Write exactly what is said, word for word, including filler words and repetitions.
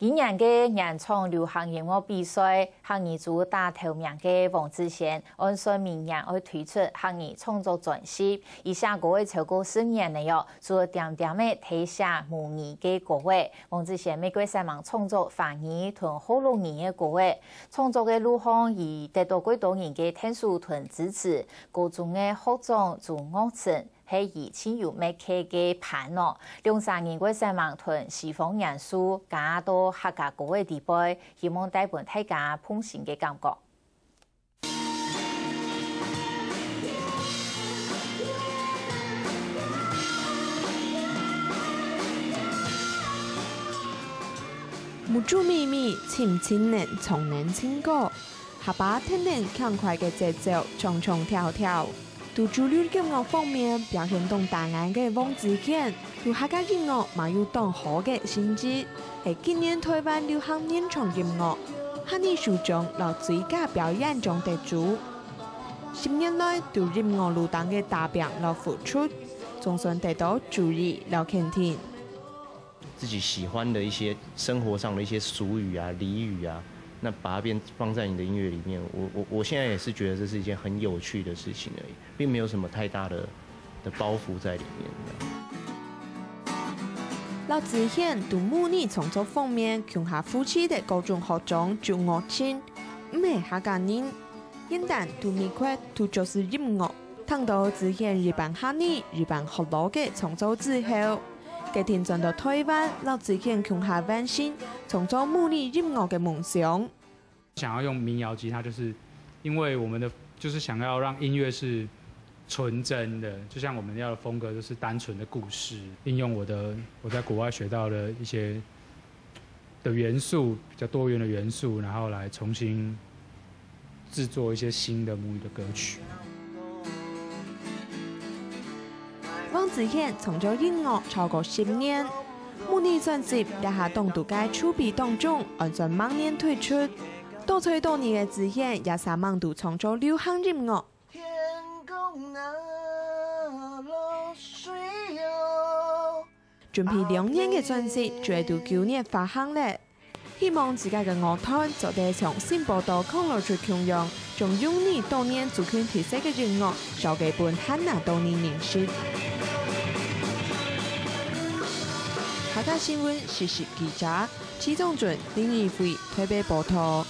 今年个原創流行音樂比賽，客語組打頭名个黃子賢，按算明年愛推出客語創作專輯。佢寫歌仔超過十年了喲，除了恬恬仔提寫母語个歌仔，黃子賢乜過煞猛創作華語同學老語个歌仔。創作个路項，佢得到幾多人个𢯭手同支持，高中个學長朱岳成， 係佢盡有默契个伴哦。兩儕人過煞猛同西方元素加到客家歌个底背，希望帶分大家歕新个感覺。目珠眯眯，盡盡能，唱能盡高。下巴挺挺，輕快个節奏，唱唱跳跳。 在主流音樂方面表現當打眼个黃子賢，在客家音樂嘛有當好个成績，係今年台灣流行原創音樂客語首獎摎最佳表演獎得主。十年來，在音樂路頂个打拚摎付出，總算得到注意摎肯定。 自己喜歡的一些生活上的一些俗語啊、俚語啊，那把它變放在你的音樂裡面，我我我现在也是觉得这是一件很有趣的事情而已，并没有什么太大的的包袱在里面。这样。摎子賢在母語創作方面共下扶持个高中學長朱岳成，毋係客家人，現在在美國讀爵士音樂。 聽到子賢一半客語、一半學老个創作之後，決定轉到台灣，摎子賢共下完成創作母語音樂个夢想。想要用民謠吉他，就是因为我们的就是想要让音乐是纯真的，就像我们要的风格就是单纯的故事，运用我的我在国外学到的一些的元素，比较多元的元素，然后来重新制作一些新的母语的歌曲。黃子賢創作音樂超過十年，母語專輯這下當在該籌備當中，按算明年推出。多才多藝个子賢也煞猛在創作流行音樂。準備兩年个專輯就會在九月發行了。 希望自家个樂團做得像新寶島康樂隊共樣，將有你多元族群特色个音樂，紹介分還較多人認識。客家新聞時事記者徐宗俊、林義輝台北報導。